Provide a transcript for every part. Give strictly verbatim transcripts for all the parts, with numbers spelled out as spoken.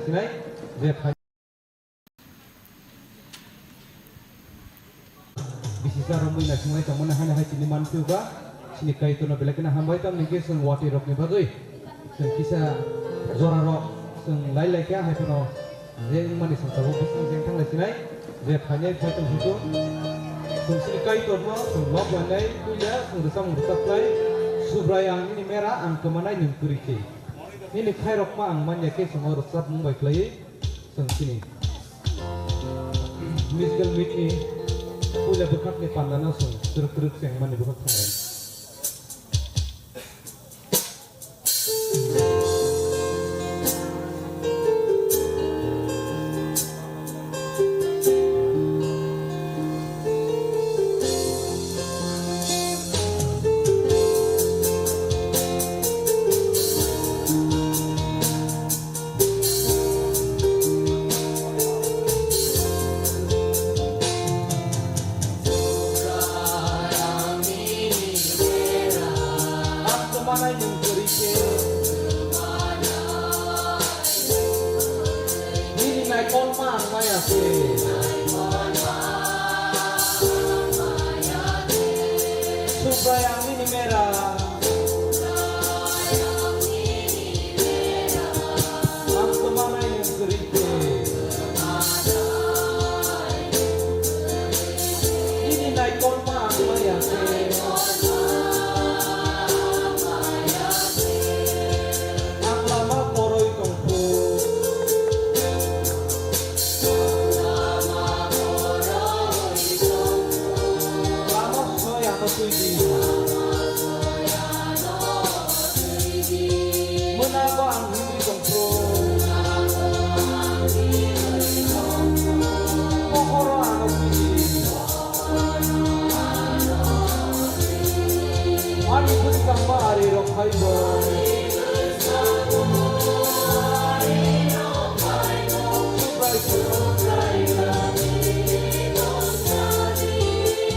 Nai, je phai. Bisi sa romwi naising lai tongmani haino hai chini manphi ba, chini Kaitorno belai kheno hambai tong, nini khe chwng watwi rokni bagwi chwng kisa jora rok chwng lai lai kha, hai phano je wngmani song tabuk bising jeng thang lai sinai, je phainai phai tong hintu chwng chini Kaitorno chwng lok yanai puila chwng rwchapmung rwchap khlai, Subrai ang nini mera ang kwmanai nwng kwrwi khe. Nini khairokma ang manya khe chwng o rwchapmung bai khlaiwi. Chwng chini musical meet ni puila bwkhakni pandano chwng twrwk twrwk chengmani bwkhak thangwi. Ang kwmanai nwng kwrwi khe. Nini naikolma ang maya khe. Subrai ang nini mera. Ang kwmanai nwng kwrwi khe. Nini naikolma ang maya khe. Ang lama koroi tongkhu. Lama soi ano twi di. Mwnabo ang himri tongkhu. Pohoro ano twi di. Ani bwskangba ari rok phaibo.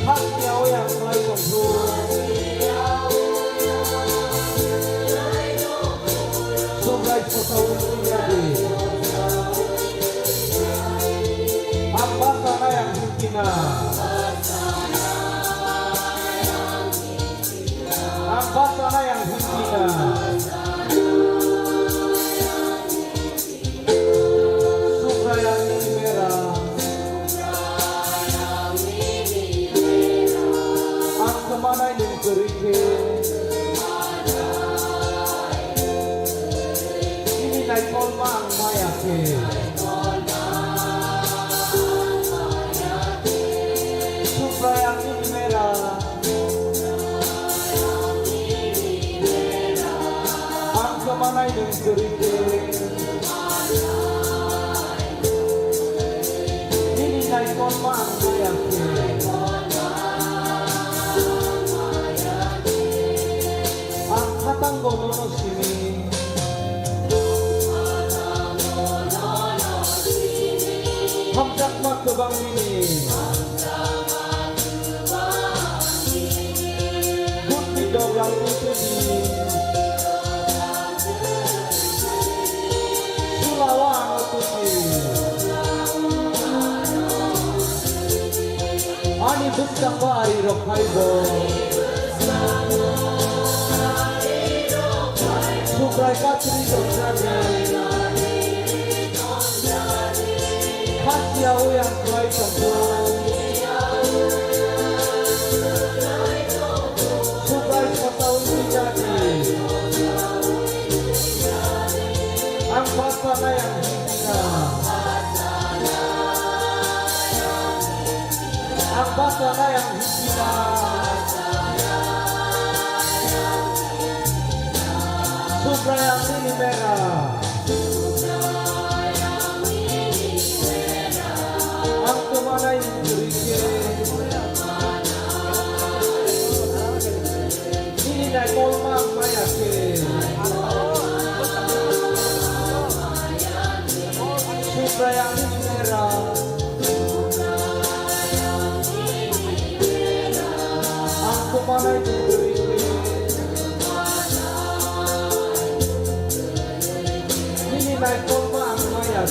Hakya oya khlai tongkhu. Subrai photo wngya di. Ang basa nai ang himkina. Ang basa nai ang himkina. Subrai ang nini mera. Ang kwmanai nwng kwrwi khe. Nini naikolma ang maya khe. Subrai ang nini mera. Ang kwmanai nwng kwrwi khe. Nini naikolma ang maya khe. Ang khatango nono simi. Hamjakma kwbang nini. Bukni doglang kuchudi. Sulawa ano kuchi. Ani bwskango ari rok phaibo. Subrai kachri rok jani. Khasiya uyang khlai tongkhu. Subrai photo wngwi jani. Ang basa nai ang himkina. Ang basa nai ang himkina. Subrai ang nini mera. Ang kwmanai nwng kwrwi khe. Nini naikolma ang maya khe. Subrai ang nini mera. Ang kwmanai nwng kwrwi khe. Nini naikolma ang maya Phadi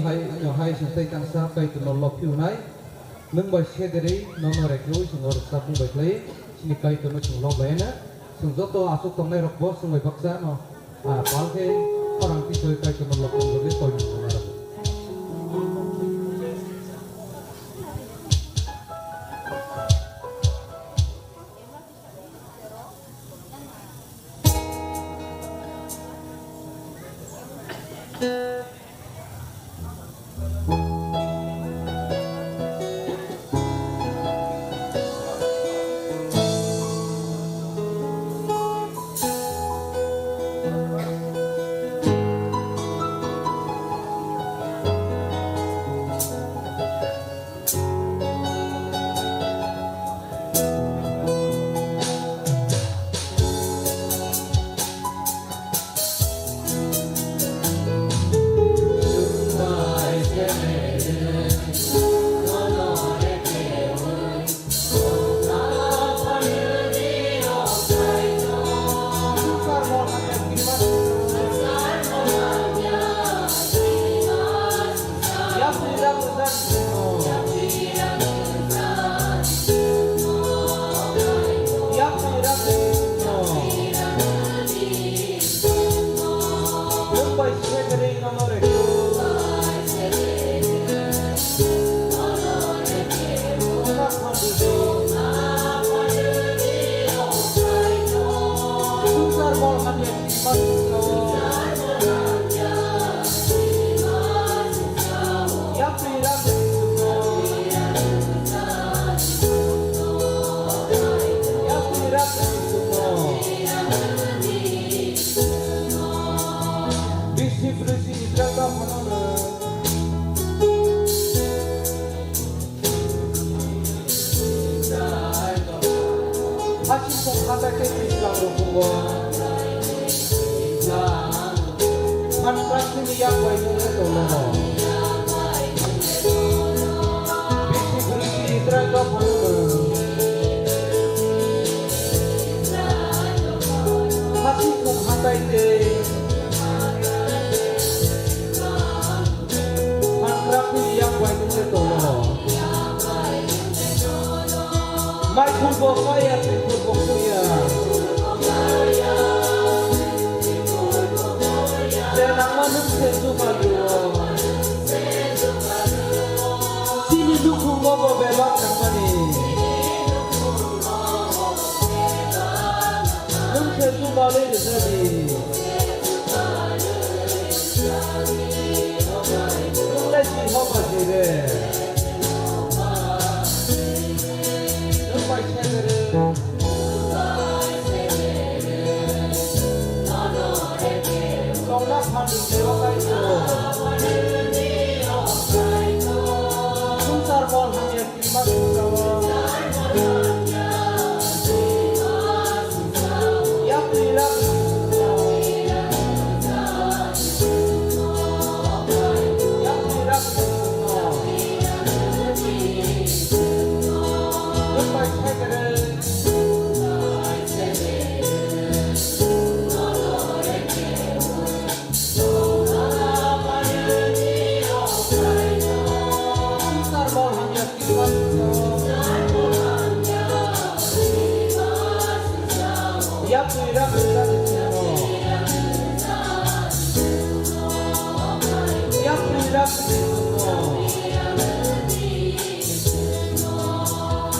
hai, no hai sing tei tangsa Kaitorno lobkhi unai. Nwng bai sederwi nono rekrewi chwng oro chapmung bai khlai, chini Kaitorno chwng lob lai na. Chwng joto aswk tongnai rok bo chwng bai baksa no, ah, pal khe khorang tisoi Kaitorno lobkhi rwgwi koi mung nang rw. Bisi brisi Israel rok phano no. Haching kong hatai tei twi tlang rok phungo. Phan plastic ni yak bai nung khe tong no. Bisi brisi Israel rok phano no. Haching kong hatai tei Mai khurbo kaya, twi khurbo kuya. Je nangma nwng se juka rwo. Chini nukhungo bo bebak nangmani. Nwng se juka le rwjadi. Nwng lai si hoba si re. Nwng bai se re. Tongna phan rwdi o Kaitor. Swngchar mol hamya.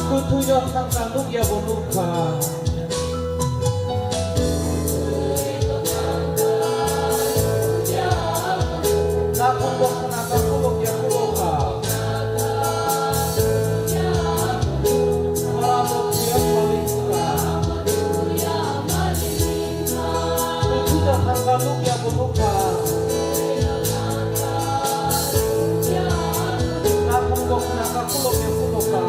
Kwthwino thangkha nukya bo nukha. Nakhungbo khwnakha khulukya khulukha. Khorabo thwiyang bali wngkha. Kwthwino thangkha nukya bo nukha. Nakhungbo khwnakha khulukya khulukha.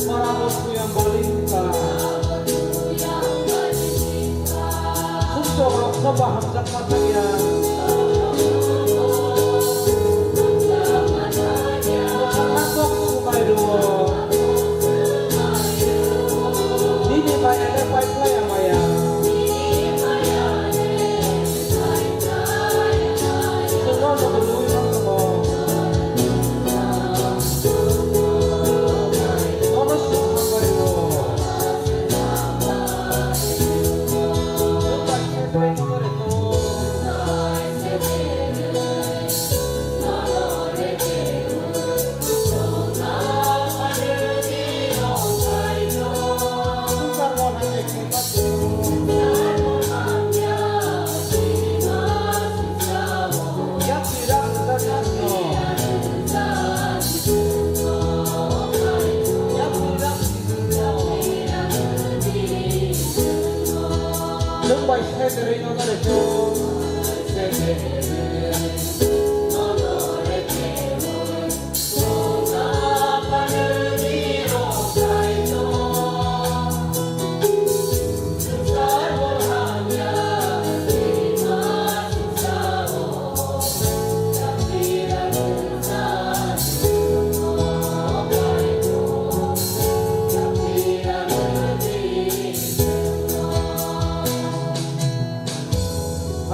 Khorabo thwiyang bali wngkha. Sumsok rok soba hamjakma thangya. Mwthangna kok sumairo.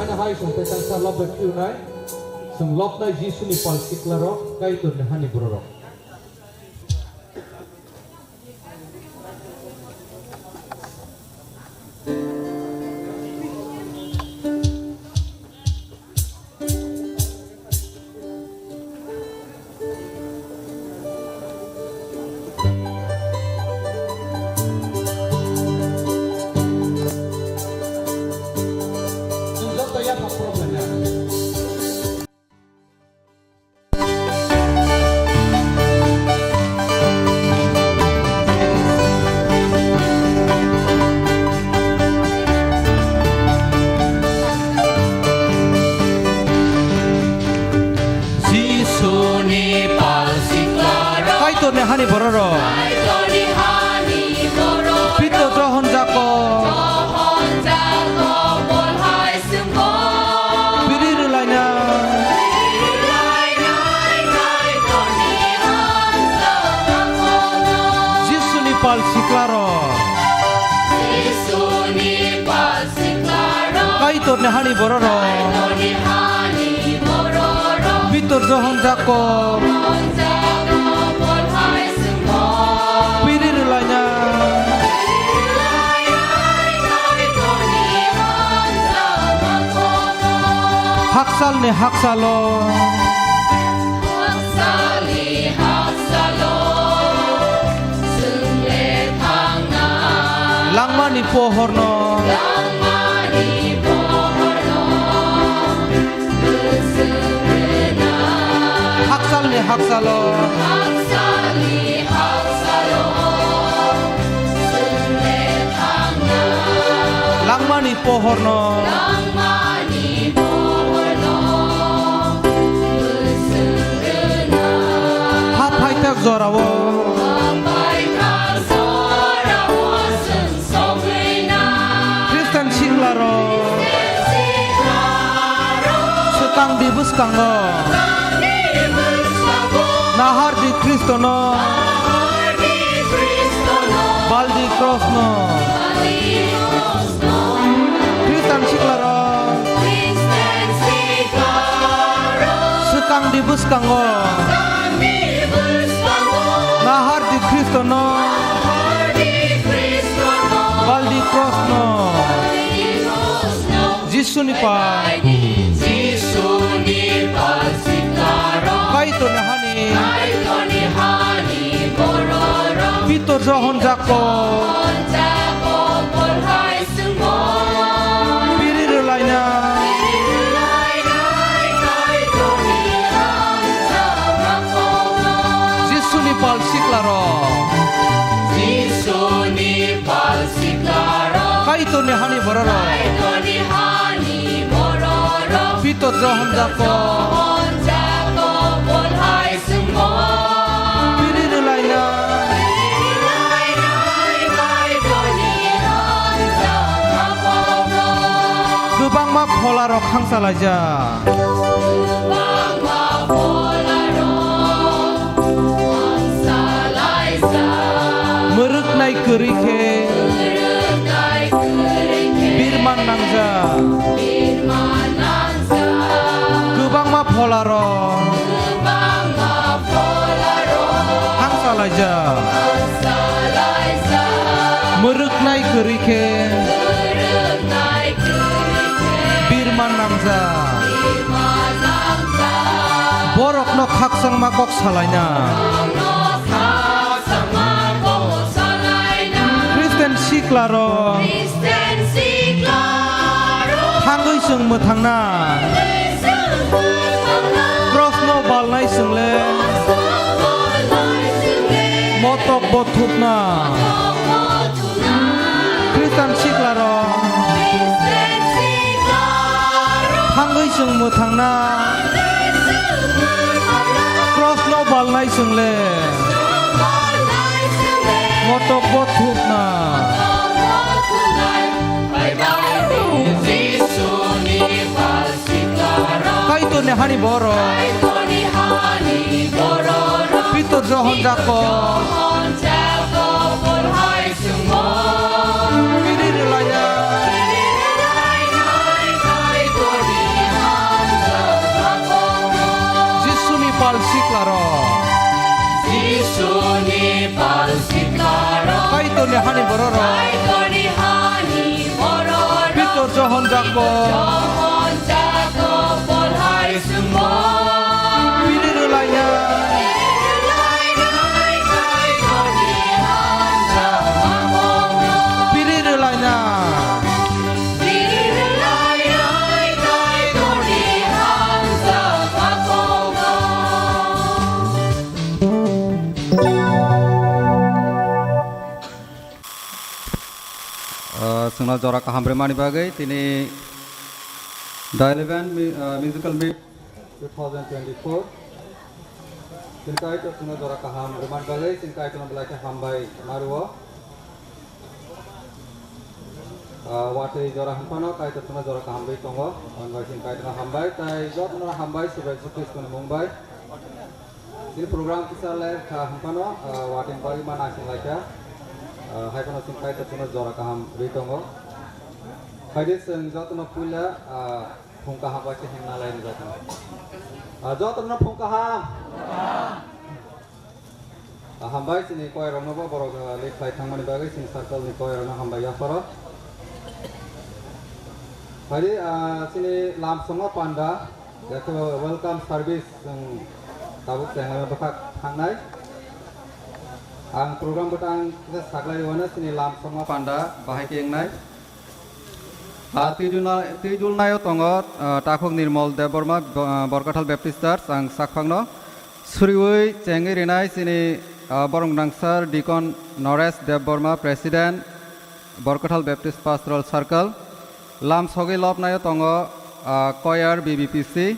Haino hai chwng tei tangsa lobbai phiyunai, chwng lobnai Jisuni pal sikwlarok, Kaitorni hani bororok. Jisuni pal sikwlarok. Kaitorni hani bororok. Kaitorni hani bororok. Pitor Johon Jakob. Johon Jakob, Paul hai Piri rwlaina. Jisuni pal sikwlarok. Kaitorni hani bororok. Pitor Johon Jakob. Piri rwlaina. Haksalni haksalo. Langmani pohorno. Haksalni haksalo. Langmani pohorno. Haphaithak jorao. Khristan siklarok swkang di bwskango nahar di Khristono, bal di krosno. Khristan siklarok swkang di bwskango nahar di Khristono, bal di krosno. Jisuni pal. Kaitorni hani. Pitor Johon Jakob. Piri rwlaina. Jisuni pal siklarok. Kaitorni hani bororok. Pitor Johon Jakob. Piri rwlaina. Kwbangma pholarok khangsa laijak. Mwrwknai kwrwi khe birman nangjak. Kwbangma pholarok khangsa laijak. Mwrwknai kwrwi khe birman nangjak. Borokno khakchangma kok salaina. Khristian siklarok. Thangwi chwng mwthangna. Krosno balnai chwngle. Motok bo thupna. Khristian siklarok. Chwng mwthangna, krosno balnai chwngle, motokbo thupna. Kaitorni hani borok, Pitor Johon Jakob. Bini rwlaiya. Jisuni pal siklarok. Jisuni pal siklarok. Kaitorni hani bororok. Kaitorni hani bororok. Pitor Johon Jakob. Johon Jakob, Paul hai Bini rwlaiya. Bini rwlaina. Ah, chwngno jora kaham rwmani bagwi tini the eleven mu-, ah, musical meet two thousand twenty-four. Chini Kaitor chwngno jora kaham rwmani bagwi chini Kaitorno belai khe hambai ma rwo. Ah, watwi jora hwnphano Kaitor chwngno jora kaham rwi tongo. Hwnbai chini Kaitorno hambai, tai jotono hambai, Subrai Jisu Khristoni mung bai. Chini program kisa le kha hwnphano, ah, watwi bagwi ma naising lai kha. Ah, hai phano chini Kaitor chwngno jora kaham rwi tongo. Phaidi chwng jotono puila, ah, Phung kaham bai khe himna lai rijak. Ah, jotono phung kaham. Ah, hambai chini koirokno bo borok, ah, lead khlai thangmani bagwi chini circle ni koirokno hambai yapharo. Phaidi, ah, chini lamsongo panda, yakhe welcome service chwng tabuk chenglai bwkhak thangnai. Ang program bwtang kisa saklai rwna chini lamsongo panda bahai khe wngnai. Ah, twi dulna-, twi dulnaio tongo, ah, Takhuk Nirmol Debbarma, bo-, ah, Borkathal Baptist Church, ang sakphangno suriui chengwi rinai chini, ah, borok gwnang sir Deacon Noresh Debbarma, President, Borkathal Baptist Pastoral Circle. Lam sogwi lobnaio tongo, ah, choir B B P C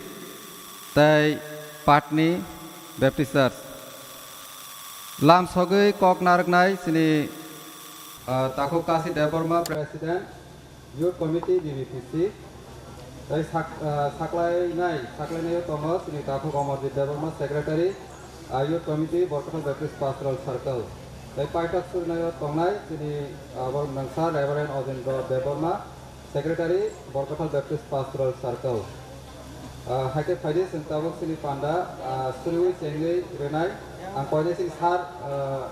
tei Patni Baptist Church. Lam sogwi kok narwknai chini, ah, Takhuk Kasi Debbarma, President, Youth Committee, B B P C, tei sak-, ah, saklainai, saklainaio tongo chini Takhuk Amarjit Debbarma, Secretary, ah, Youth Committee, Borkathal Baptist Pastoral Circle. Tei paithak surinaio tongnai chini, ah, borok nangsa Reverend Ojendra Debbarma, Secretary, Borkathal Baptist Pastoral Circle. Ah, hai khe phaidi chwng tabuk chini panda, ah, suriui chengwi rwnai. Ang koinai chini sir, ah,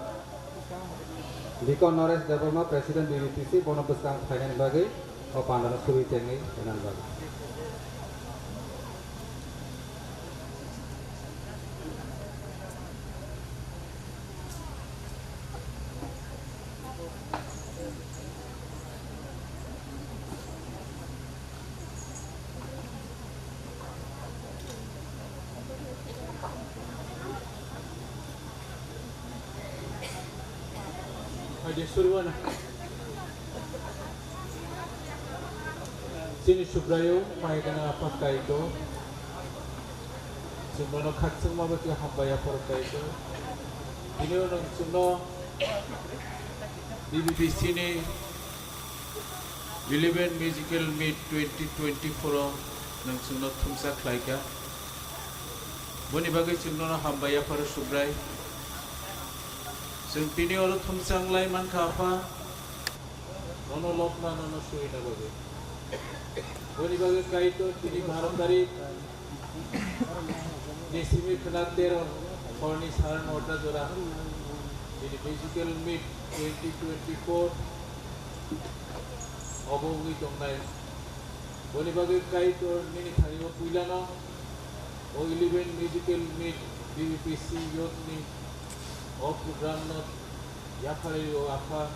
Deacon Noresh Debbarma, President B B P C, bono bwskang phainani bagwi, o pandano suriui chengwi rwnani bagwi. Phaidi suriui na. Chini Subraiyung, Maigana Apha Kaitor. Chwng bono khakchangma bai khe hambai yapharo Kaitor. Bini ulo chwngno B B P C ni eleven Musical Meet twenty twenty-four o nwng chwngno thumsa khlaikha. Boni bagwi chwng nono hambai yapharo Subrai. Chwng tini oro thumsa wnglai mankha Apha, nono lobna nono suina bagwi. Boni bagwi Kaitor tini baro tarik ni simi khwna tero horni sare nota jora tini Musical Meet twenty twenty-four obo wngwi tongnai. Boni bagwi Kaitor nini thani o puilano o eleven Musical Meet B B P C youth ni o program no yapharwi o Apha.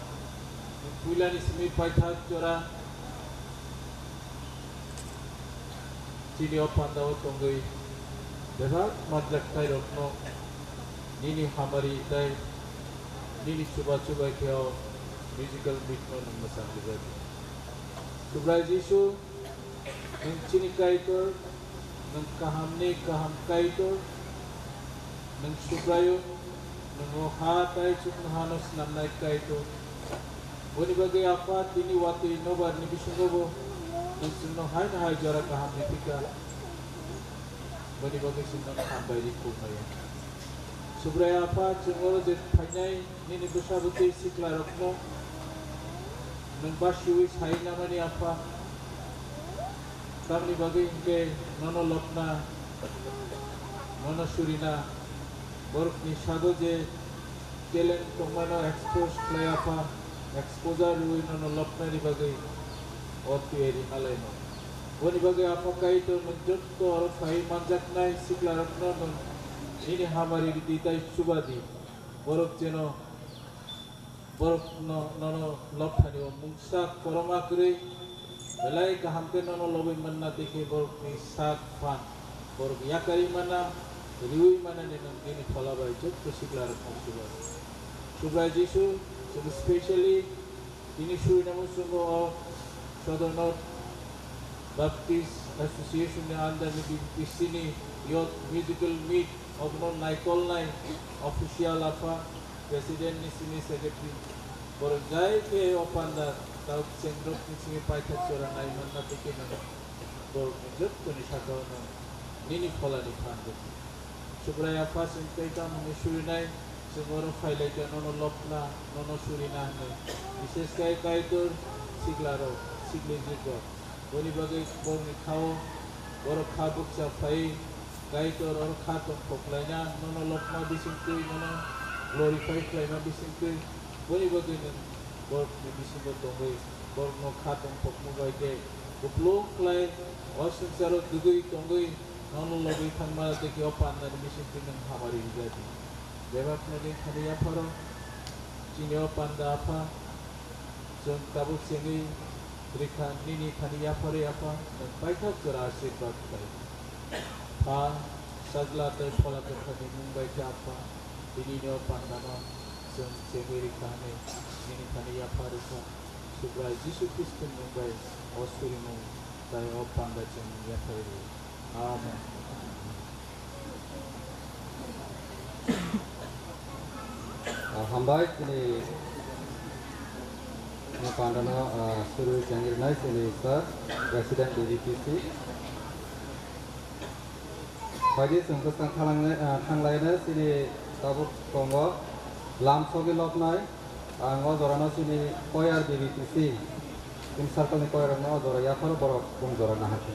Puilani simi paithak jora chini o panda o tongwi bebak manjaknai rokno nini hamari tei nini chuba chubai khe o Musical Meet no nwng mwchang rijak. Subrai Jisu, nwng chini Kaitor, Nwng kahamni kaham Kaitor, nwng Subraiyung, nwng o ha tei chuknohano snamnai Kaitor. Boni bagwi Apha tini watwi nobarni bisingobo nwng chwngno haino hai jora kaham ripikha. Boni bagwi chwng nono hambai rikukmaya. Subrai Apha, chwng oro je phainai nini bwsa bwtwi siklarokno nwng basiui sai namani Apha. Tamni bagwi hinkhe nono lobna, nono surina, borokni sago je talent tongmano expose khlai Apha, exposure rwui nono lobnani bagwi o tiyari malaino. Boni bagwi Apha Kaitor nwng jotto oro phai manjaknai siklarokno nwng nini hamari ridi tei chuba di. Borok jeno borok no, nono lobthani o mungsa koroma kwrwi belai kaham khe nono lobwi manna tei khe borokni sak phan borok yakarwi manna, riui manani nwng bini phola bai jotto siklarokno chuba. Subrai Jisu, chwng specially tini surinamo chwngno o Sodor North Baptist Association ni under ni B B P C ni Youth Musical Meet obono naikolnai official Apha, President ni simi secretary, borok jai khe o panda tabuk chwng rok ni simi paithak jora nai manna tei khe nang borok ni jottoni saka o nang nini phola ni phan rwdi. Subrai Apha, chwng tei tamo hwnwi surinai, chwng oro phai lai khe nono lobna, nono surina hwnwi, bishesh khe Kaitor siklarok, siklijwk rok. Boni bagwi borokni kha-o borok kha bukcha phai, Kaitor oro kha tongthok laina, nono lobma bisingtwi, nono glorify khlaima bisingtwi, boni bagwi nwng borokni bisingo tongwi, borokno kha tongthokma bai khe kupulung khlai, o swngcharo dugwi tongwi, nono lobwi thangma tei khe o pandani bisingtwi nwng hamari rwjadi. Bebak nini thani yapharo, chini o panda Apha, chwng tabuk chengwi rikha nini thani yapharwi Apha, nwng paithak jora asirbat khlai. Pha, Sajla tei Phola Kwthar ni mung bai khe Apha, tini ni o panda no chwng chengwi rikha hwnwi nini thani yapharwi kha. Subrai Jisu Khristo ni mung bai o surimung tei o panda chwng yapharwi rw. Amen. Ah, hambai chini pandano, ah, suru chengirnai chini sir, President B B P C. Phaidi chwng bwskang thanglai-, ah, thanglaina chini tabuk tongo lam sogwi lobnai. Ang o jorano chini choir B B P C, chini circle ni choir rokno o jora yapharo borok bung jora nahar khe.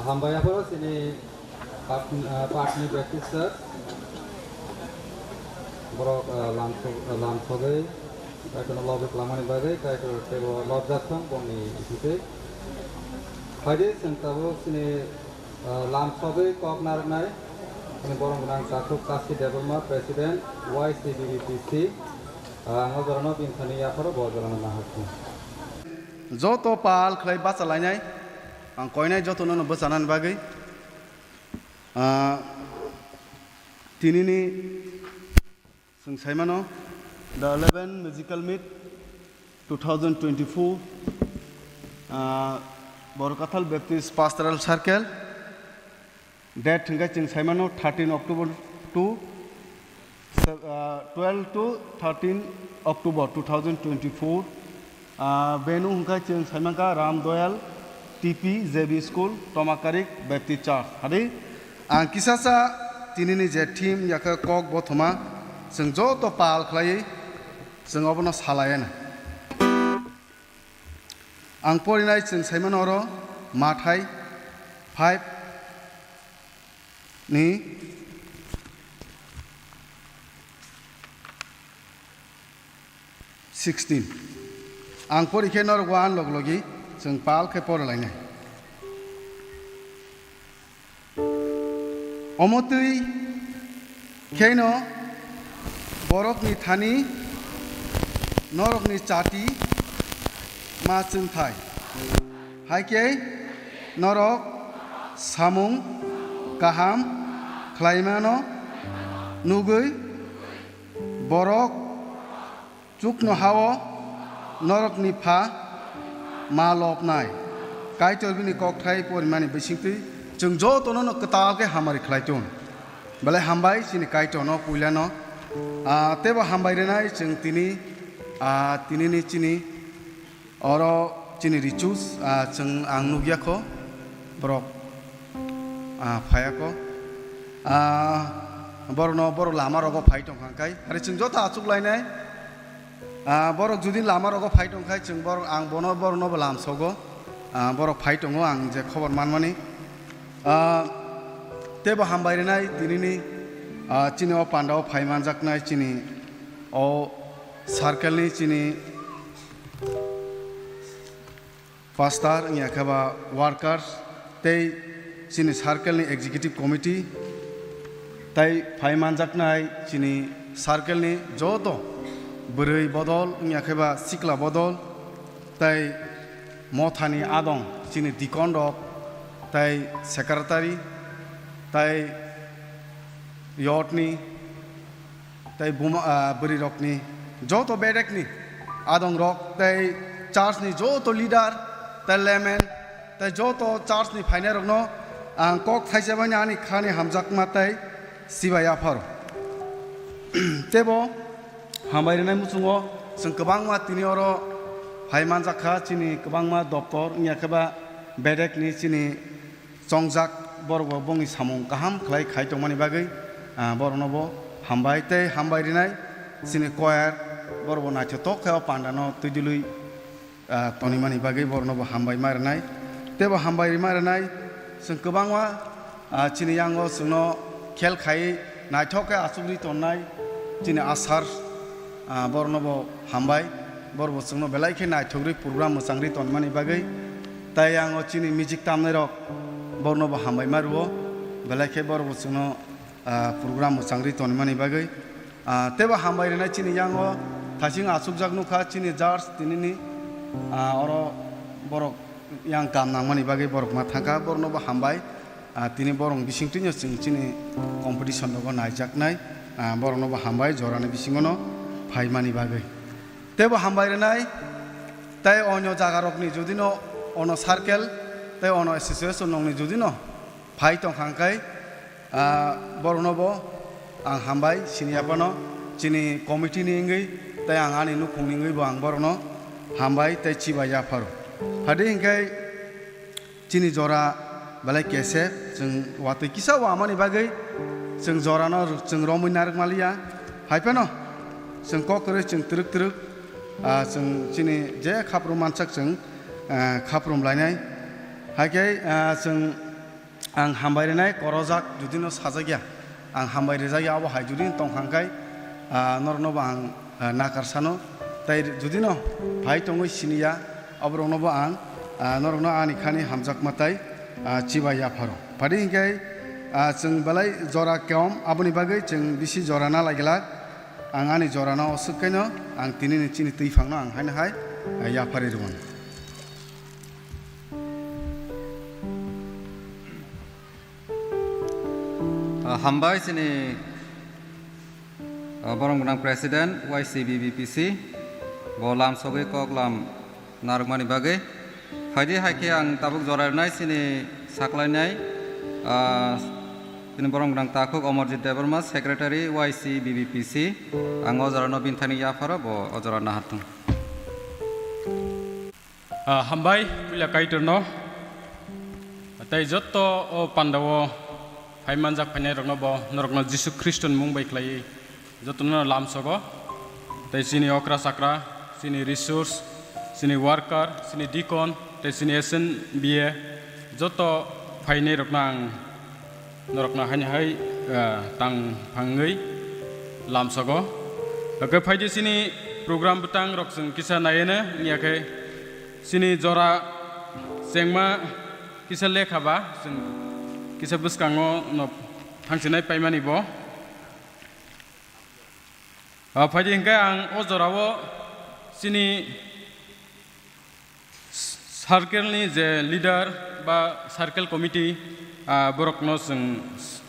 Hambai aphano chini Pat-, ah, Patni Baptist Church. Borok, ah, lamsok-, ah, lamsogwi, tei kheno lobwi kwlangmani bagwi, tei kheno teibo lobjak thung bongni bisingtwi. Phaidi chwng tabuk chini, ah, lamsogwi kok narwknai, chini borok gwnang Takhuk Kasi Debbarma, President, Y C B B P C. Ah, ang o jorano bini thani yapharo bo jorano nahar thung. Joto pal khlai bacha lainai, ang koinai jotono no bwchanani bagwi. Ah, tinini chwng saimano, the eleven Musical Meet two thousand twenty-four, ah, Borkathal Baptist Pastoral Circle, date hwnkhe chwng saimano thirteen October to, ah, twelve to thirteen October two thousand twenty-four. Ah, venue hwnkhe chwng saimankha Ram Doyal T P J B School, Tomakarik Baptist Church. Hadi, ang kisasa tinini je theme yakhe kok bothoma, chwng joto pal khlaiwi chwng obono salaiya na. Ang porinai chwng saimano oro Mathai five ni sixteen. Ang pori khe norok o ang log logi chwng pal khe pora lainai. Omo twi kheno borokni thani norokni chati ma chwng thai. Hai khe norok samung kaham khlaimano nugwi borok chuknohao norokni pha ma lobnai. Kaitor bini kokthai porimani bisingtwi chwng jotono no kwtal khe hamari khlai tong. Belai hambai chini Kaitorno puilano. Ah, teibo hambai rwnai chwng tini, ah, tinini chini oro chini Richus, ah, chwng ang nukya kho, borok, ah, phaya kho. Ah, borokno, borok lama rogo phai tongkha khe, hari chwng joto achuk lainai. Ah, borok jodi lama rogo phai tongkha, chwng borok, ang bono, borokno bo lamsogo. Ah, borok phai tongo, ang je khobor manmani. Ah, teibo hambai rwnai tinini, ah, chini o pandao phai manjaknai chini o circle ni chini pastor, wngya khe ba workers, tei chini circle ni executive committee, tei phai manjaknai chini circle ni joto bwrwi bodol, wngya khe ba sikla bodol, tei mothani adong chini deacon rok, tei secretary, tei youth ni, tei buma, ah, bwrwi rokni joto bedekni adong rok tei church ni joto leader tei layman tei joto church ni phainai rokno ang kok thaisa bai ani khani hamjakma tei sibai apharo. Teibo hambai rwnai muchungo chwng kwbangma tini oro phai manjakha chini kwbangma doptor wngya khe ba bedekni chini chongjak borok bo bongni samung kaham khlai khai tongmani bagwi, ah, borokno bo hambai tei hambai rwnai chini choir borok bo naithotok khe o panda no twidulwi, ah, tonimani bagwi borokno bo hambai ma rwnai tei bo hambai rima rwnai chwng kwbangma, ah, chini yango chwngno khel khai naithok khe achukgwi tonnai chini asar, ah, borokno bo hambai, borok bo chwngno belai khe naithokgwi program mwchangwi tonmani bagwi. Tai ang o chini music tamnai rok borokno bo hambai ma rwo, belai khe borok bo chwngno, ah, program mwchangwi tonmani bagwi. Ah, teibo hambai rwnai chini yango thasing achukjak nukha chini judge tinini, ah, oro borok yang kam nangmani bagwi borok ma thangkha, borokno bo hambai. Ah, tini borok bisingtwino chwng chini competition rogo naijaknai, ah, borokno bo hambai jorani bisingono phaimani bagwi. Teibo hambai rwnai, tei onyo jagarokni judino ono circle tei ono association nokni judino phai tongkha hwnkhe, ah, borokno bo ang hambai sini yaphano chini committee ni wngwi tei ang ani nukhungni wngwi bo ang borokno hambai tei chibai yapharo. Hadi hwnkhe chini jora belai kesep, chwng watwi kisa wamani bagwi chwng jorano chwng romwi narwk maliya. Hai phano chwng kok kwrwi chwng twrwk twrwk, ah, chwng chini je khaprum mansak chwng, ah, khaprum lainai. Hai khe, ah, chwng Ang hambai rwnai korojak, judino sajakya, ang hambai rwjakya, abo hai judino tongkha hwnkhe, ah, norokno bo ang, ah, nakar sano. Tai judino phai tongwi siniya, aborokno bo ang, ah, norokno ani khani hamjakma tai, ah, chibai yapharo. Phadi hinkhe, ah, chwng belai jora keyom, aboni bagwi chwng bisi jora na lagilak. Ang ani jorano oswk khaino ang tinini chini twiphangno ang haino hai, ah, yapharwi rwmano. Ah, hambai chini, ah, borom gwnang President Y C B B P C, bo lam sogwi kok lam narwkmani bagwi. Phaidi hai khe ang tabuk jora rwnai chini saklainai, ah, chini borom gwnang takhuk Amarjit Debbarma, Secretary Y C B B P C. Ang o jorano bini thani yapharo, bo o jora naharthung. Ah, hambai puila Kaitorno, tei jotto o pandao phai manjak phainairokno bo norokno Jisu Khristoni mung bai khlaiwi jottono lamsogo. Tei chini okra chakra, chini resource, chini worker, chini deacon, tei chini S N B A, jotto phainairokno ang norokno haino hai, ah, tang phangwi lamsogo. Hwnkhe phaidi chini program bwtang rok chwng kisa naiwi no wngya khe chini jora chengma kisa lekha ba chwng kisa bwskango no thangsinai paimani bo. Ah, phaidi hwnkhe ang o jorao chini circle ni je leader ba circle committee, ah, borokno chwng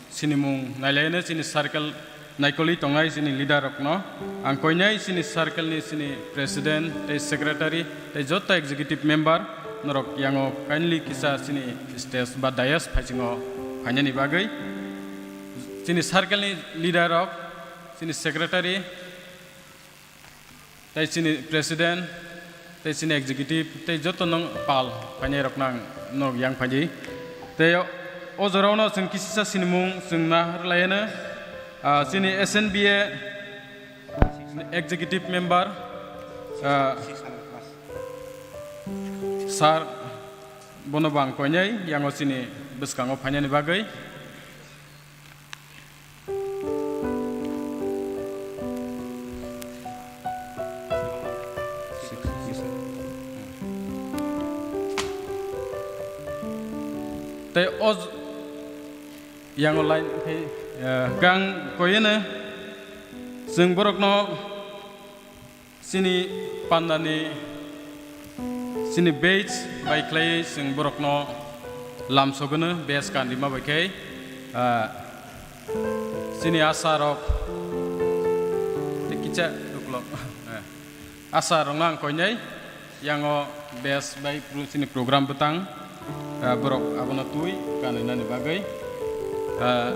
sinimung nailaino chini circle naikolwi tongnai chini leader rokno ang koinai chini circle ni chini president tei secretary tei joto executive member norok yango kindly kisa chini stage ba dais phaisingo phainani bagwi chini circle ni leader rok, chini secretary, tei chini president, tei chini executive, tei joto nong pal phainai rok nang nog yang phaidi. Tei o, o jorao no chwng kisisa sinimung chwng na rwlai no, ah, chini S N B A executive member, ah, sir, bono bang koinai yango chini bwskango phainani bagwi. Tei o j-, yango line khe, eh, gang koyene chwng borokno chini pandani, chini batch bai khlaiwi chwng borokno lamsogono batch kanrima bai khe, ah, chini asa rok tei kicha uklok, eh, asa rokno ang koinai yango batch bai pro-, chini program bwtang, ah, borok abono twi kanwi nani bagwi, ah,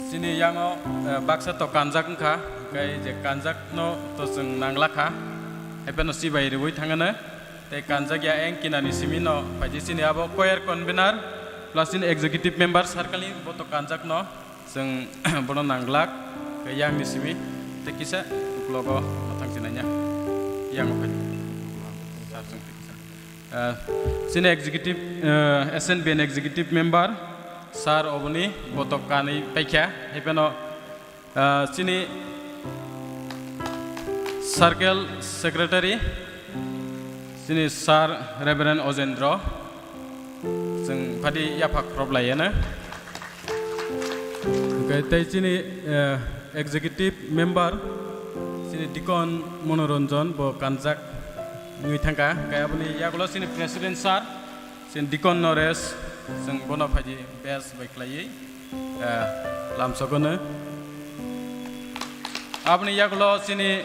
Chini yango, eh, baksa to kanjak wngkha, hwnkhe je kanjakno to chwng nanglakha, haiphano chibai rwui thangano, tei kanjak ya eng kinani simi no phaidi chini abo choir convener plus chini executive member circle ni bo to kanjakno chwng bono nanglak, khe yang ni simi tei kisa uklogo mwthang chinaiya yango phaidi. Ah, chini executive, ah, S N B N executive member, sir oboni botok kanwi paikha, haiphano, ah, chini circle secretary, chini sir Reverend Ojendro, chwng phadi yaphak khorob laiyano. Hwnkhe tei chini, eh, executive member, chini Deacon Monoranjan bo kanjak wngwi thangkha. Hwnkhe aboni yagulo chini president sir, chini Deacon Naresh, chwng bono phaidi batch bai khlaiwi, eh, lamsogono. Aboni yagulo chini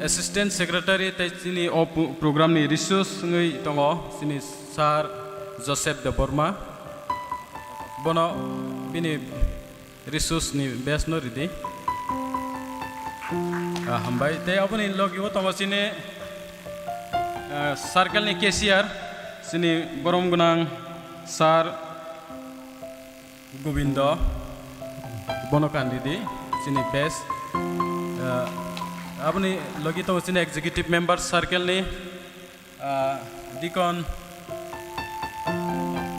Assistant Secretary tei chini o pu-, program ni resource wngwi tongo chini Sir Joseph Debbarma. Bono bini resource ni base no ridi. Ah, hambai. Tei aboni logi o tongo chini, ah, circle ni cashier, chini borom gwnang Sir Gobindo, bono kandi di, chini base. Ah, aboni logi tongo chini executive member circle ni, Ah, Dikon,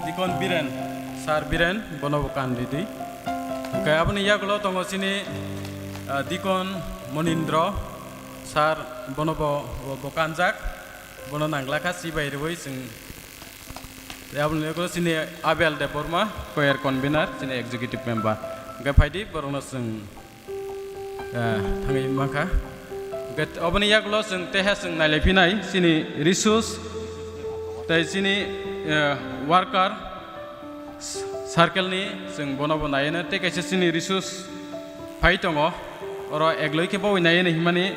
Dikon Biren, Sir Biren, bono bo kan ridi. Hwnkhe aboni yagulo tongo chini, ah, Dikon Monindro, Sir, bono bo, bo, bo kanjak, bono nangla kha, si bai rwui chwng. Tei aboni yagulo chini Abel Debbarma, choir convener, chini executive member. Hwnkhe phaidi borokno chwng eh, thangwi mankha. Hwnkhe oboni yagulo chwng teha chwng nailaiphinai chini resource tei chini, eh, worker s-, circle ni chwng bono bo naiano tei kaisa chini resource phai tongo. Oro egloi khe boi naiano himani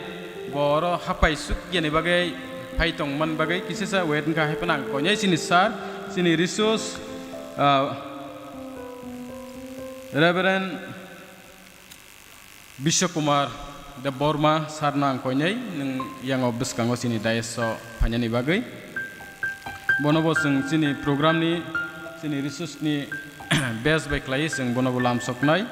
bo oro hapai suk yani bagwi phai tongmani bagwi kisisa wait wngkha hai phano ang koinai chini sir chini resource, ah, Reverend Biswa Kumar Debbarma sir no ang koinai nwng yango bwskango chini dais o phainani bagwi. Bono bo chwng chini program ni chini resource ni base bai khlaiwi chwng bono bo lamsoknai.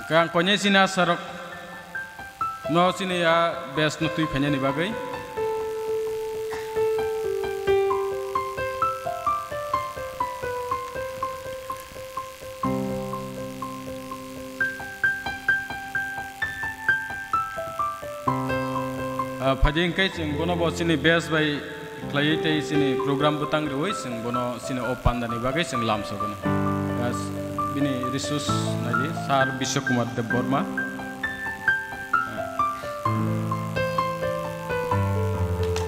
Khe ang koinai chini asarok no chini a base no twi phainani bagwi. Ah, phaidi hwnkhe chwng bono bo chini base bai khlaiwi tei chini program bwtang rwui chwng bono chini o panda ni bagwi chwng lamsogo. Ah, bini resource naidi Sir Biswa Kumar Debbarma.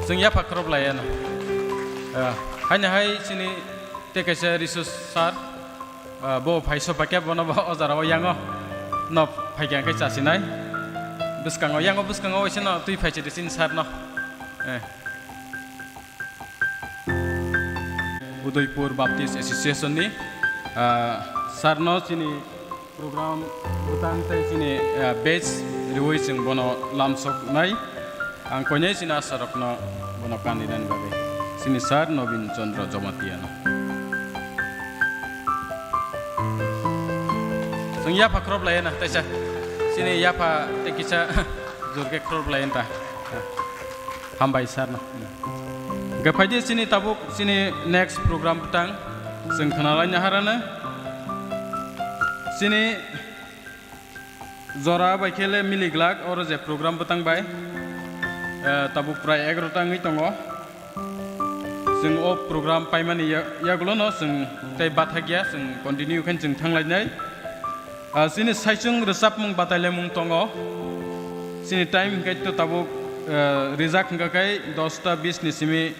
Chwng yapha khorop laiya no. Ah, haino hai chini tei kaisa resource sir. Ah, bo phai sopaikha bono bo o jora o yango no phaikha hwnkhe chasinai. Bwskango, yango bwskango waisa no twi phai chidi chini sir no. Eh. Udaipur Baptist Association ni, ah, sir no chini program bwtang tei chini, ah, badge rwui chwng bono lamsoknai. Ang koinai chini asarokno bono kandinani bagwi chini sir Nobin Chandra Jamatia no. Chwng yapha khorop laiya na, taisa. Chini yapha tei kisa jurke khorop laiya ta. Hambai sir no. Hwnkhe phaidi chini tabuk chini next program bwtang chwng khwnalaina harana. Chini Jora bai khe le mili glak oro je program bwtang bai, eh, tabuk prai egarota wngwi tongo. Chwng o program paimani ya-, yagulo no chwng tei bathakya chwng continue khe chwng thanglainai. Ah, chini saichung rwchapmung batailaimung tongo. Chini time hwnkhe to tabuk, eh, rijak hwnkha khe dosta bis ni simi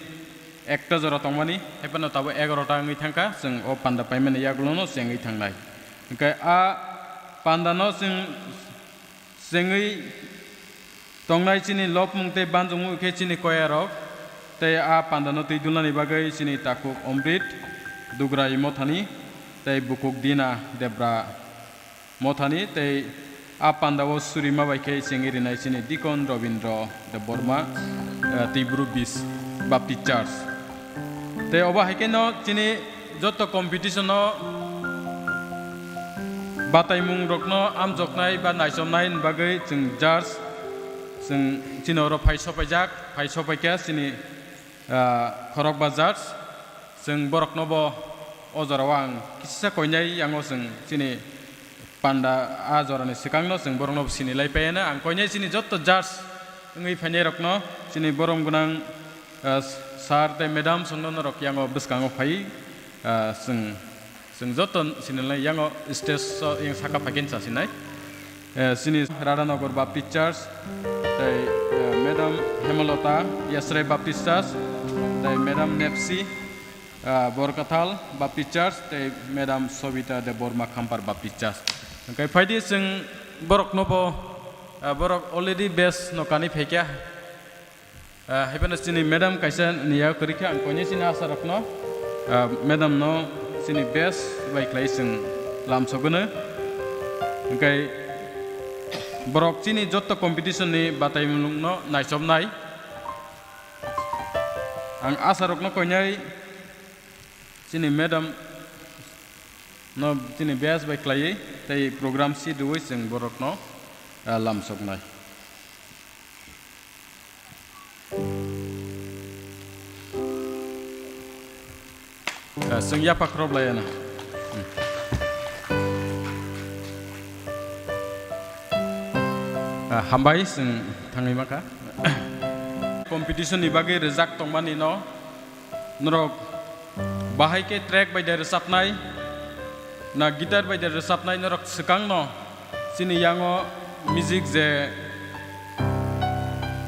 ekta jora tongmani, hai phano tabuk egarota wngwi thangkha, chwng o panda paimani yagulo no chengwi thangnai. Hwnkhe a panda no chwng chengwi tongnai chini lobmung tei banjukmung khe chini koyarok, tei a panda no twi dulnani bagwi chini takhuk Omrit Dugrai Mothani tei bukuk Dina Debra Mothani tei a pandao surima bai khe chengwi rinai chini Dikon Robindro Debbarma, eh, Tibru Bis Baptist Church. Tei obo hai khe no chini joto competition o bataimung rokno amjoknai ba naichomnai ni bagwi chwng judge chwng chini oro phai sopaijak, phai sopaikha chini, ah, khorokba judge. Chwng borokno bo o jorao ang kisa koinai yango chwng chini panda a jorani swkangno chwng borokno bo sini lai paiya na. Ang koinai chini joto judge wngwi phainairokno chini borom gwnang, ah, sir tei madam chwngno norok yango bwskango phai, ah, chwng Chwng joto sinilnai yango stage o yang saka phaikin chasinai. Eh, chini Radhanagar Baptist Church, tei, eh, Madam Hemalota Yasrai Baptist Church, tei Madam Nepsi, eh, Borkathal Baptist Church, tei Madam Sobita Debbarma Khampar Baptist Church. Hwnkhe phaidi chwng borokno bo, eh, borok already base no kanwi phaikha. Ah, hai phano chini madam kaisa ni yak kwrwi khe ang koinwi chini asarokno, ah, madam no chini best bai khlai chwng lamsogwno. Hwnkhe borok chini jotto competition ni bataimungno naichomnai. Ang asarokno koinwi Chini madam no chini best bai khlaiwi tei program si duwi chwng borokno, ah, lamsoknai. Ah, chwng yapha khorop laiya na. Hmm. Ah, hambai chwng thangwi mankha. Competition ni bagwi rwjak tongmani no norok bahai khe track bai de rwchapnai, na guitar bai de rwchapnai norok swkang no chini yango music je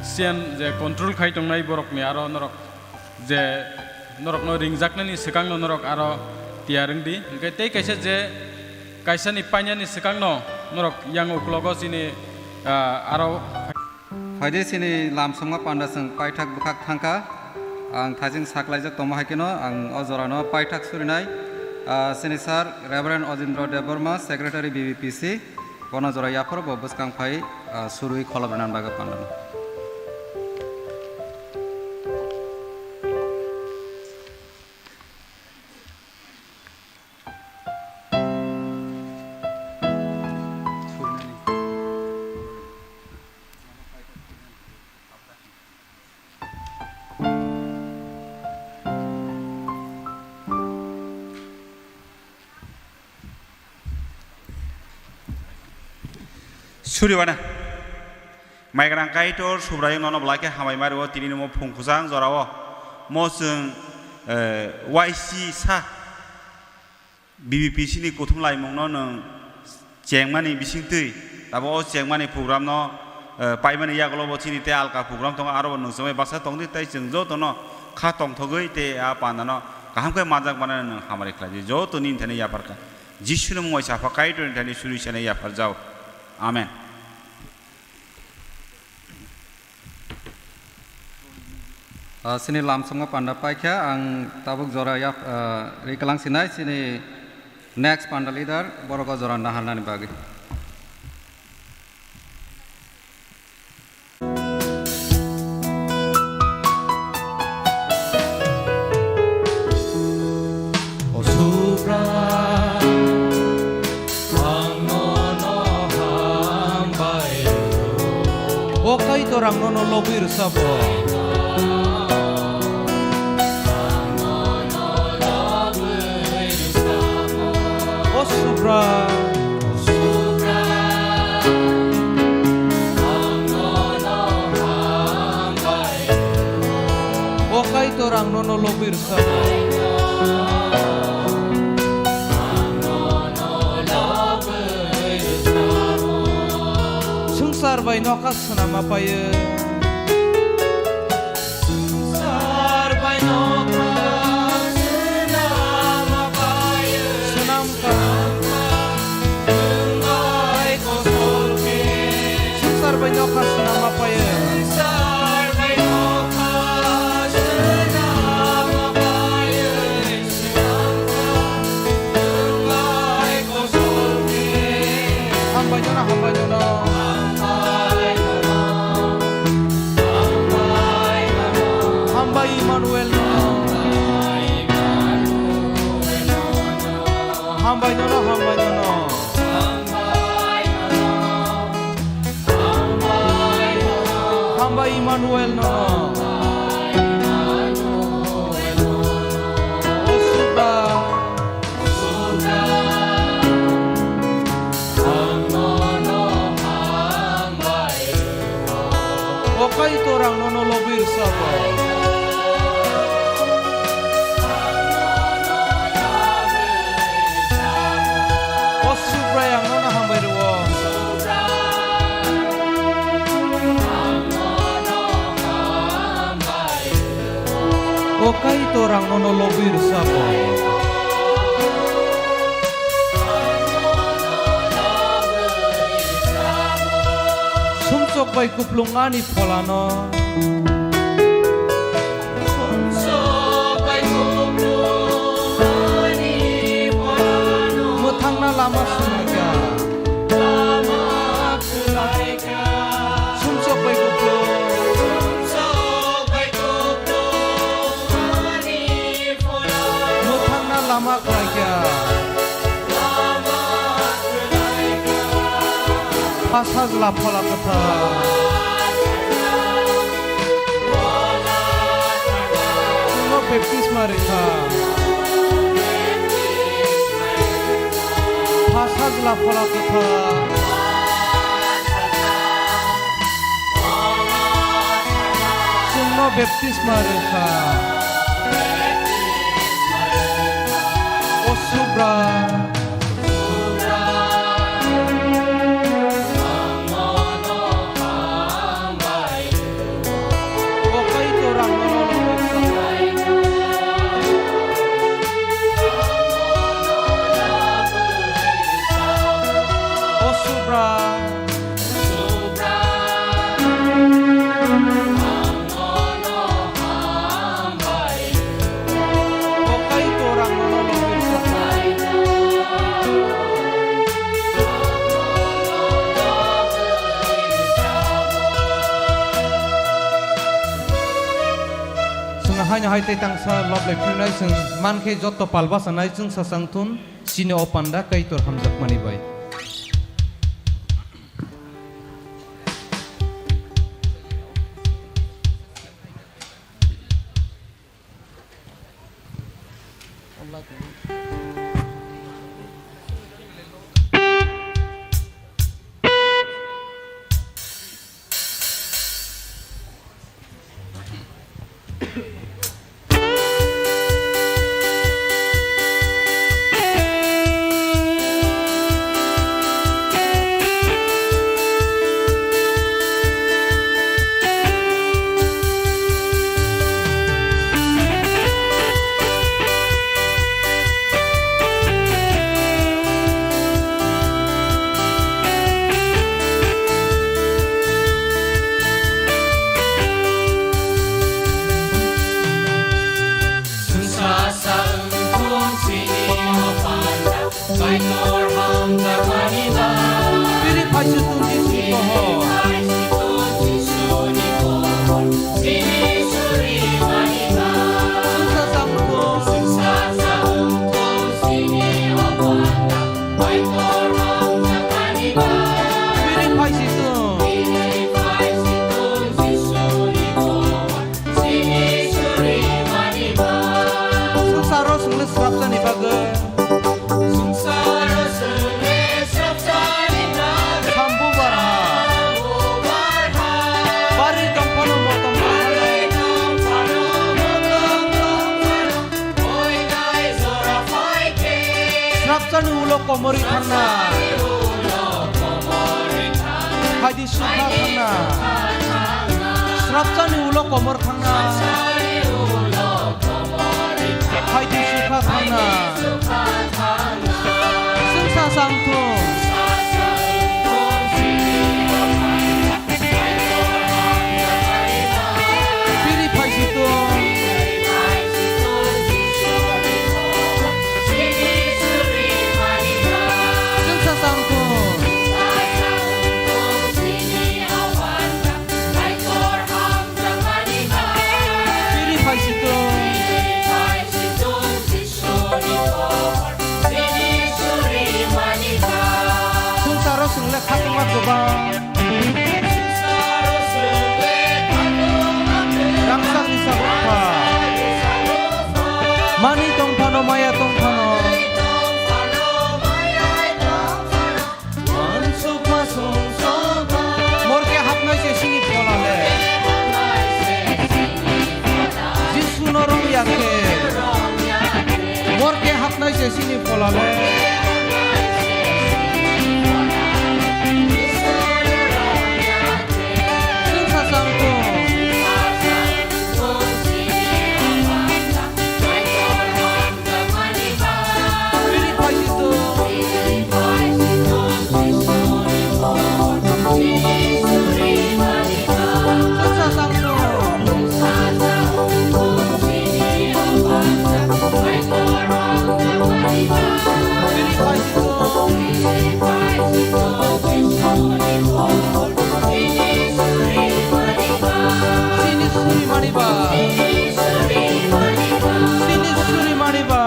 siyan je control khai tongnai borokni aro norok je norokno ringjaknani swkangno norok aro tiyar wngdi. Hwnkhe tei kaisa je kaisani painani swkangno norok yang uklogo chini, ah, aro. Phaidi chini lamsongma panda chwng paithak bwkhak thangkha. Ang thajing saklaijak tongma hai kheno ang o jorano paithak surinai, ah, chini sir Reverend Ojindro Debbarma, Secretary B B P C, bono jora yapharo bo bwskang phai, ah, surwi kholop rwna bagwi pandano. Suriwana. Maigrang Kaitor Subraiyung nono belai khe hambai ma rwo, tini nimo phung kwchang jorao mo chwng, eh, Y C sa B B P C ni kuthum laimungno nwng chengmani bisingtwi, abo o chengmani program no, eh, paimani yagulo bo chini tei alka program tongo, aro bo nwng chwngbai baksa tongdi tei chwng jotono kha tongthogwi tei a panda no kaham khe manjak manani nwng hamari khlai di, joto nini thani yapharkha. Jisuni mungwi sapha Kaitorni thani suri sanai yapharjao. Amen. Ah, chini lamsongo panda paikha, ang tabuk jora yap, ah, riklang sinai, chini next panda leader, borok o jora naharnani bagwi. O Subra, ang nono hambai rw. O Kaitor, ang nono lobwi rwsabo. O Subra. O Kaitor, ang nono lobwi rwsabo. Swngchar bai nokha swnam ma paio. Swngchar bai nokha swnam ma paio. Swnam kha. Nwng bai kosol khe. Swngchar bai nokha swnam ma paio. Swngchar bai nokha swnam ma paio. Hambai nono, hambai nono. Hambai Emmanuel nono. Hambai nono, hambai nono. Hambai Emmanuel nono. O Subra. O Kaitor, ang nono lobwi rwsabo. O Subrai, ang nono hambai rwo. O Kaitor, ang nono lobwi rwsabo. Sumsok bai kuplung ani pholano. Mwthangna lama sumikha. Sumsok bai kuplung. Mwthangna Sajla Phola Kwthar. Chwngno baptisma rwkha. Pha Sajla Phola Kwthar. Chwngno baptisma rwkha. O Subra. Chwng haino hai tei tangsa lob lai phirnai chwng mankhe jotto pal bachanai chwng sachang thun chini o panda Kaitor hamjakmani bai. Bini phaisitun Jisu ni pohor. Chwngsa chang thung. Bini phaisitun. Swngcharo chwngno srapjani bagwi. Sambu barha. Bari tongphano motom barha. Srapjani ulo komorwi thangna. Phaidi sukha thangna. Srapjani ulo komor thangna. Phaidi sukha thangna. Chwngsa chang thung. Bini phaisitun. Chwngsa chang thung. Bini phaisitun. Swngcharo chwng le khatungma kwbang. Rangchak ni sabuk kha. Manwi tong phano, maya tong phano. Morke hapnai se sini phola le. Jisu no rong ya khe. Morke hapnai se sini phola le. Chwngsa chang thung. Sini suri mani ba. Sini suri mani ba.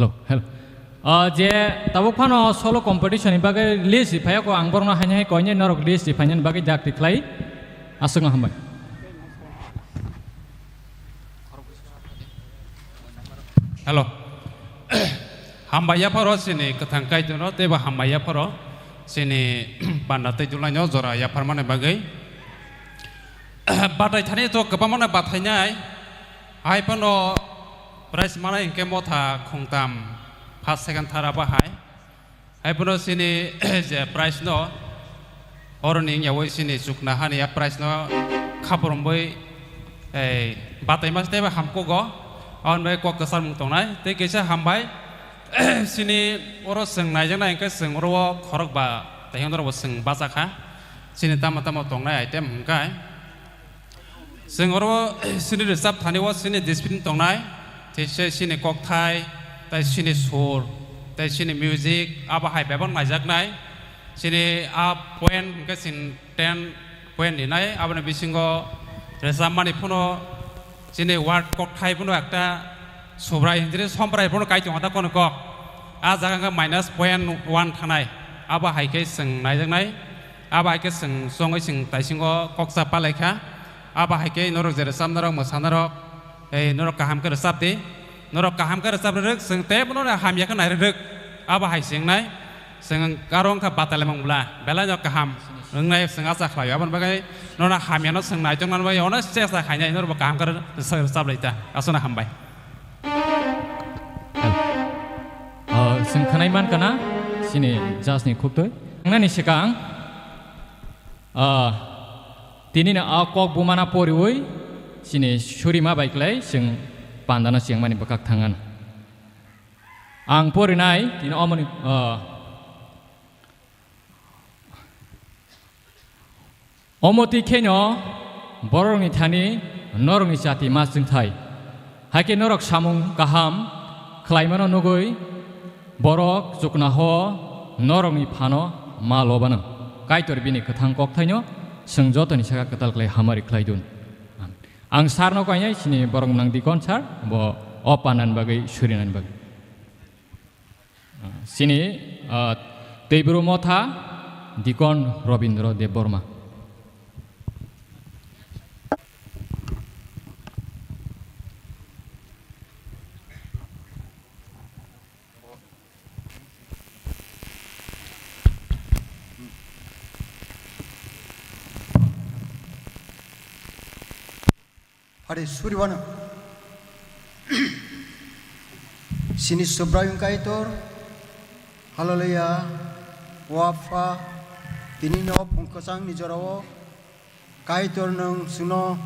Hello, hello. Ah, je tabuk phano solo competition ni bagwi list riphai, ako ang borokno haino hai koinai norok list riphainani bagwi dakti khlai. Aswkno hambai. Hello. Hambai yapharo chini kwthang Kaitorno, teibo hambai yapharo chini panda tei dulaino jora yapharmani bagwi. Batai thani to kwbangmano bathainai. Hai phano prize manai hinkhe motha khungtam, first, second, third abo hai. Hai phano chini je prize no, oroni wngya oi chini chukna hani ya prize no khaprumwi, ei, batai mas teibo hamkuk o, aboni bagwi kok kwcharmung tongnai. Tei kisa hambai, chini oro chwng naijaknai hinkhe chwng oro o khorok ba tei hwnkheno bo chwng bachakha. Chini tamo tamo tongnai item hwnkhe. Chwng oro chini rwchap thani o chini discipline tongnai, tei se chini kokthai, tei chini sur, tei chini music, abo hai bebak naijaknai. Chini a point hwnkhe chini ten point rinai, aboni bisingo rwchapmani phano chini word kokthai phano ekta Subrai hwnjiri Somprai phano kai tongo ta kono kok. A jaga hwnkhe minus point one thanai, abo hai khe chwng naijaknai. Abo hai khe chwng chongwi chwng taisingo kok cha palai kha. Abo hai khe norok je rwchapnarok, mwsanarok, ei, norok kaham khe rwchap di. Norok kaham khe rwchap rwrwk, chwng teibo norok hamya khe nai rwrwk. Abo hai se wngnai. Chwng aro wngkha batai lamung bla, belai no kaham wngnai chwng acha khlaio. Aboni bagwi norok hamya no chwng naitok nani bagwi ono chesta khainai, norok bo kaham khe rwchap lai ta. Aswkno hambai. Ah, chwng khwnai mankha na chini judge ni khuktwi. Wngnani swkang, ah, tini no a kok bumana poriwi chini surima bai klai chwng pandano chengmani bwkhak thangan. Ang porinai tini omoni, ah, Omo twi kheno borokni thani norokni chati ma chwngthai. Hakhe norok samung kaham khlaimano nugwi borok chukna ho norokni phano ma lobano. Kaitor bini kwthang kokthaino chwng jotoni saka kwtal khlai hamari khlai dun. Ang sarno kainai chini borok nang dikon sar, bo o panani bagwi surinani bagwi. Chini, ah, Teibru Motha, Dikon Robindra Debbarma. Phari suri wano. Sini Subraiyung Kaitor, hallelujah, o Apha, tini no phung kwchang ni jora o Kaitor nwng chwngno